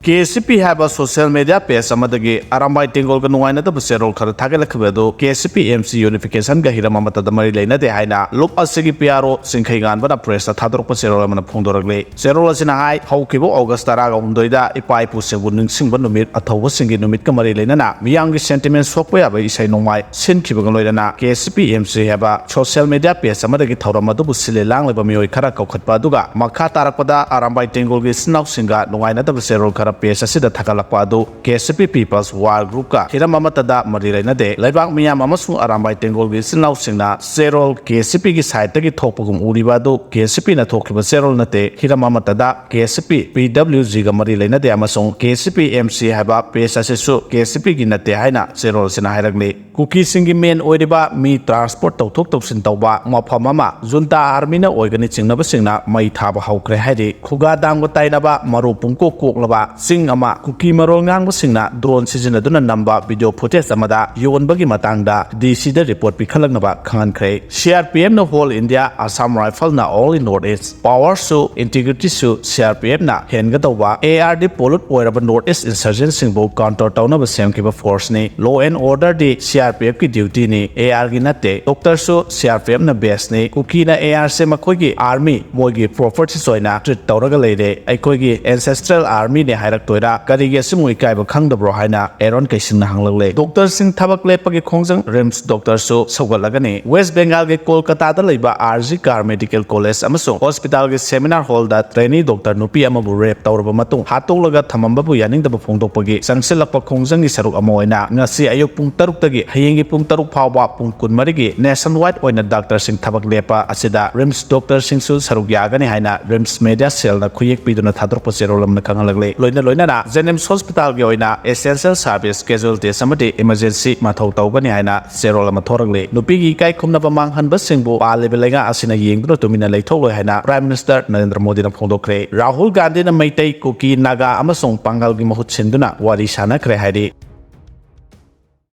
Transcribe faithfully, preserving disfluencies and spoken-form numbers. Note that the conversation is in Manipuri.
ꯀꯦ ꯑꯦꯁ ꯁꯤ ꯄꯤ ꯍꯥꯏꯕ ꯁꯣꯁꯤꯌꯦꯜ ꯃꯤꯗꯤꯌꯥ ꯄꯦꯖ ꯑꯃꯗꯒꯤ ꯑꯔꯥꯝꯕꯥꯏ ꯇꯦꯡꯒꯣꯜꯒ ꯅꯨꯡꯉꯥꯏꯅꯗꯕ ꯆꯦꯔꯣꯜ ꯈꯔ ꯊꯥꯒꯠꯂꯛꯈꯤꯕ ꯑꯗꯨ ꯀꯦ S C P M C ꯌꯨꯅꯤꯐꯤꯀꯦꯁꯟꯒ ꯍꯤꯔꯝ ꯑꯃꯠꯇꯗ ꯃꯔꯤ ꯂꯩꯅꯗꯦ ꯍꯥꯏꯅ ꯂꯨꯞ ꯑꯁꯤꯒꯤ ꯄꯤ ꯑꯥꯔ ꯑꯣ ꯆꯤꯡꯈꯩꯉꯥꯟꯕꯅ ꯄ꯭ꯔꯦꯁꯇ ꯊꯥꯗꯣꯔꯛꯄ ꯆꯦꯔꯣꯜ ꯑꯃꯅ ꯐꯣꯡꯗꯣꯔꯛꯂꯤ꯫ ꯆꯦꯔꯣꯜ ꯑꯁꯤꯅ ꯍꯥꯏ, ꯍꯧꯈꯤꯕ ꯑꯣꯒꯁ ꯇꯔꯥꯒ ꯍꯨꯝꯗꯣꯏꯗ ꯏꯄꯥ ꯏꯄꯨꯁꯤꯡꯕꯨ ꯅꯤꯡꯁꯤꯡꯕ ꯅꯨꯃꯤꯠ, ꯑꯊꯧꯕꯁꯤꯡꯒꯤ ꯅꯨꯃꯤꯠꯀ ꯃꯔꯤ ꯂꯩꯅꯅ ꯃꯤꯌꯥꯝꯒꯤ ꯁꯦꯟꯇꯤꯃꯦꯟ ꯁꯣꯛꯄ ꯌꯥꯕ ꯏꯁꯩ ꯅꯣꯡꯃꯥꯏ ꯁꯤꯟꯈꯤꯕꯒ ꯂꯣꯏꯅꯅ ꯀꯦ S C P M C ꯍꯥꯏꯕ ꯁꯣꯁꯤꯌꯦꯜ ꯃꯤꯗꯤꯌꯥ ꯄꯦꯖ ꯑꯃꯗꯒꯤ ꯊꯧꯔꯝ ꯑꯗꯨꯕꯨ ꯁꯤꯜꯂꯤ ꯂꯥꯡꯂꯤꯕ ꯃꯤꯑꯣꯏ ꯈꯔ ꯀꯧꯈꯠꯄ ꯑꯗꯨꯒ ꯃꯈꯥ ꯇꯥꯔꯛꯄꯗ ꯑꯔꯥꯝꯕꯥꯏ ꯇꯦꯡꯒꯣꯜꯒꯤ ꯏꯆꯤꯟ ꯏꯅꯥꯎꯁꯤꯡꯒ ꯅꯨꯡꯉꯥꯏꯅꯗꯕ ꯆꯦꯔꯣꯜ ꯈꯔ ꯄꯦꯖ ꯑꯁꯤꯗ ꯊꯥꯒꯠꯂꯛꯄ ꯑꯗꯨ ꯀꯦ ꯑꯦꯁ ꯁꯤ ꯄꯤ ꯄꯤꯄꯜꯁ ꯋꯥꯔ ꯒ꯭ꯔꯨꯞꯀ ꯍꯤꯔꯝ ꯑꯃꯠꯇꯗ ꯃꯔꯤ ꯂꯩꯅꯗꯦ꯫ ꯂꯩꯕꯥꯛ ꯃꯤꯌꯥꯝ ꯑꯃꯁꯨꯡ ꯑꯔꯥꯝꯕꯥꯏ ꯇꯦꯡꯒꯣꯜꯒꯤ ꯏꯆꯤꯟ ꯏꯅꯥꯎꯁꯤꯡꯅ ꯆꯦꯔꯣꯜ ꯀꯦ ꯑꯦꯁ ꯁꯤ ꯄꯤꯒꯤ ꯁꯥꯏꯠꯇꯒꯤ ꯊꯣꯛꯄꯒꯨꯝ ꯎꯔꯤꯕ ꯑꯗꯨ ꯀꯦ ꯑꯦꯁ ꯁꯤ ꯄꯤꯅ ꯊꯣꯛꯈꯤꯕ ꯆꯦꯔꯣꯜ ꯅꯠꯇꯦ꯫ ꯍꯤꯔꯝ ꯑꯃꯠꯇꯗ ꯀꯦ ꯑꯦꯁ ꯁꯤ ꯄꯤ ꯄꯤ ꯗꯕ꯭ꯂꯤꯎ ꯖꯤꯒ ꯃꯔꯤ ꯂꯩꯅꯗꯦ ꯑꯃꯁꯨꯡ ꯀꯦ S C P M C ꯍꯥꯏꯕ ꯄꯦꯖ ꯑꯁꯤꯁꯨ ꯀꯦ ꯑꯦꯁ ꯁꯤ ꯄꯤꯒꯤ ꯅꯠꯇꯦ ꯍꯥꯏꯅ ꯆꯦꯔꯣꯜ ꯑꯁꯤꯅ ꯍꯥꯏꯔꯛꯂꯤ꯫ ꯀꯨꯀꯤꯁꯤꯡꯒꯤ ꯃꯦꯟ ꯑꯣꯏꯔꯤꯕ ꯃꯤ ꯇ꯭ꯔꯥꯟꯁꯄꯣꯔꯠ ꯇꯧꯊꯣꯛ ꯇꯧꯁꯤꯟ ꯇꯧꯕ ꯃꯐꯝ ꯑꯃ ꯖꯨꯟꯇꯥ ꯑꯥꯔꯃꯤꯅ ꯑꯣꯏꯒꯅꯤ ꯆꯤꯡꯅꯕꯁꯤꯡꯅ ꯃꯩ ꯊꯥꯕ ꯍꯧꯈ꯭ꯔꯦ ꯍꯥꯏꯔꯤ꯫ ꯈꯨꯒꯥ ꯗꯥꯝꯒ ꯇꯥꯏꯅꯕ ꯃꯔꯨ ꯄꯨꯡꯀꯣꯛ ꯀꯣꯛꯂꯕ ꯆꯤꯡ ꯑꯃ ꯀꯨꯀꯤ ꯃꯔꯣꯜ ꯉꯥꯡꯕꯁꯤꯡꯅ ꯗ꯭ꯔꯣꯟ ꯁꯤꯖꯤꯟꯅꯗꯨꯅ ꯅꯝꯕ ꯚꯤꯗꯤꯑꯣ ꯐꯨꯇꯦꯖ ꯑꯃꯗ ꯗꯤ ꯁꯤꯗ ꯔꯤꯄꯣꯔꯠ ꯄꯤꯈꯠꯂꯛꯅꯕ ꯈꯪꯍꯟꯈ꯭ꯔꯦ꯫ ꯁꯤ ꯑꯥꯔ ꯄꯤ ꯑꯦꯐꯅ ꯍꯣꯜ ꯏꯟꯗꯤꯌꯥ, ꯑꯁꯥꯝ ꯔꯥꯏꯐꯜꯅ ꯑꯣꯜ ꯏꯟ ꯅꯣꯔꯠ ꯏꯁ, ꯄꯥꯋꯔꯁꯨ ꯏꯟꯇꯤꯒ꯭ꯔꯤꯇꯤꯁꯨ ꯁꯤ ꯑꯥꯔ ꯄꯤ ꯑꯦꯐꯅ ꯍꯦꯟꯒꯗꯧꯕ ꯑꯦ ꯑꯥꯔꯗꯤ ꯄꯣꯂꯨꯠ ꯑꯣꯏꯔꯕ ꯅꯣꯔꯠ ꯏꯁ ꯏꯟꯁꯔꯖꯦꯟꯁꯤꯡꯕꯨ ꯀꯥꯎꯟꯇꯔ ꯇꯧꯅꯕ ꯁꯦꯝꯈꯤꯕ ꯐꯣꯔꯁꯅꯤ꯫ ꯂꯣ ꯑꯦꯟ ꯑꯣꯔꯗꯔꯗꯤ ꯁꯤ ꯑꯥꯔ ꯄꯤ ꯑꯦꯐꯀꯤ ꯗ꯭ꯌꯨꯇꯤꯅꯤ, ꯑꯦ ꯑꯥꯔꯒꯤ ꯅꯠꯇꯦ꯫ ꯗꯣꯛꯇꯔꯁꯨ ꯁꯤ ꯑꯥꯔ ꯄꯤ ꯑꯦꯐꯅ ꯕꯦꯁꯅꯤ꯫ ꯀꯨꯀꯤꯅ ꯑꯦ ꯑꯥꯔꯁꯦ ꯃꯈꯣꯏꯒꯤ ꯑꯥꯔꯃꯤ, ꯃꯣꯏꯒꯤ ꯄ꯭ꯔꯣꯄꯔꯇꯤꯁ ꯑꯣꯏꯅ ꯇ꯭ꯔꯤꯠ ꯇꯧꯔꯒ ꯂꯩꯔꯦ꯫ ꯑꯩꯈꯣꯏꯒꯤ ꯑꯦꯟꯁꯦꯁꯇ꯭ꯔꯦꯜ ꯑꯥꯔꯃꯤꯅꯦ ꯍꯥꯏꯔꯛꯇꯣꯏꯔꯥ? ꯀꯔꯤꯒꯤ ꯑꯁꯤꯃꯨꯛ ꯏꯀꯥꯏꯕ ꯈꯪꯗꯕ꯭ꯔꯣ ꯍꯥꯏꯅ ꯑꯦꯔꯣꯟ ꯀꯩꯁꯤꯡꯅ ꯍꯪꯂꯛꯂꯦ꯫ ꯗꯣꯛꯇꯔꯁꯤꯡ ꯊꯕꯛ ꯂꯦꯞꯄꯒꯤ ꯈꯣꯡꯖꯪ ꯔꯤꯝꯁ ꯗꯣꯛꯇꯔꯁꯨ ꯁꯧꯒꯠꯂꯒꯅꯤ꯫ ꯋꯦꯁ ꯕꯦꯡꯒꯥꯜꯒꯤ ꯀꯣꯜꯀꯇꯥꯗ ꯂꯩꯕ R G car medical college ꯑꯃꯁꯨꯡ ꯍꯣꯁꯄꯤꯇꯥꯜꯒꯤ ꯁꯦꯃꯤꯅꯥꯔ ꯍꯣꯜꯗ ꯇ꯭ꯔꯦꯅꯤ ꯗꯣꯛꯇꯔ ꯅꯨꯄꯤ ꯑꯃꯕꯨ ꯔꯦꯞ ꯇꯧꯔꯕ ꯃꯇꯨꯡ ꯍꯥꯠꯇꯣꯛꯂꯒ ꯊꯝꯃꯝꯕꯕꯨ ꯌꯥꯅꯤꯡꯗꯕ ꯐꯣꯡꯗꯣꯛꯄꯒꯤ ꯆꯪꯁꯤꯜꯂꯛꯄ ꯈꯣꯡꯖꯪꯒꯤ ꯁꯔꯨꯛ ꯑꯃ ꯑꯣꯏꯅ ꯉꯁꯤ ꯑꯌꯨꯛ ꯄꯨꯡ ꯇꯔꯨꯛꯇꯒꯤ ꯍꯌꯦꯡꯒꯤ ꯄꯨꯡ ꯇꯔꯨꯛ ꯐꯥꯎꯕ ꯄꯨꯡ ꯀꯨꯟꯃꯔꯤꯒꯤ ꯅꯦꯁꯟ ꯋꯥꯏꯗ ꯑꯣꯏꯅ ꯗꯥꯛꯇꯔꯁꯤꯡ ꯊꯕꯛ ꯂꯦꯞꯄ ꯑꯁꯤꯗ ꯔꯤꯝꯁ ꯗꯣꯛꯇꯔꯁꯤꯡꯁꯨ ꯁꯔꯨꯛ ꯌꯥꯒꯅꯤ ꯍꯥꯏꯅ ꯔꯤꯝꯁ ꯃꯦꯗꯤꯌꯥ ꯁꯦꯜꯅ ꯈꯨꯌꯦꯛ ꯄꯤꯗꯨꯅ ꯊꯥꯗꯣꯔꯛꯄ ꯆꯦꯔꯣꯜ ꯑꯃꯅ ꯈꯪꯍꯜꯂꯛꯂꯦ꯫ ꯂꯣꯏꯅ ꯂꯣꯏꯅꯅ ꯖꯦꯅꯤꯝꯁ ꯍꯣꯁꯄꯤꯇꯥꯜꯒꯤ ꯑꯣꯏꯅ essential service, casualties ꯑꯃꯗꯤ emergency ꯃꯊꯧ ꯇꯧꯒꯅꯤ ꯍꯥꯏꯅ ꯆꯦꯔꯣꯜ ꯑꯃ ꯊꯣꯔꯛꯂꯤ꯫ ꯅꯨꯄꯤꯒꯤ ꯏꯀꯥꯏ ꯈꯨꯝꯅꯕ ꯃꯥꯡꯍꯟꯕꯁꯤꯡꯕꯨ ꯄꯥꯜꯂꯤꯕ ꯂꯩꯉꯥꯛ ꯑꯁꯤꯅ ꯌꯦꯡꯗꯨꯅ ꯇꯨꯃꯤꯟꯅ ꯂꯩꯊꯣꯛꯂꯣꯏ ꯍꯥꯏꯅ Prime Minister ꯅꯔꯦꯟꯗ꯭ꯔ ꯃꯣꯗꯤꯅ ꯐꯣꯡꯗꯣꯛꯈ꯭ꯔꯦ꯫ ꯔꯥꯍꯨꯜ ꯒꯥꯟꯙꯤꯅ ꯃꯩꯇꯩ, ꯀꯨꯀꯤ, ꯅꯥꯒꯥ ꯑꯃꯁꯨꯡ ꯄꯥꯡꯒꯜꯒꯤ ꯃꯍꯨꯠ ꯁꯤꯟꯗꯨꯅ ꯋꯥꯔꯤ ꯁꯥꯟꯅꯈ꯭ꯔꯦ ꯍꯥꯏꯔꯤ꯫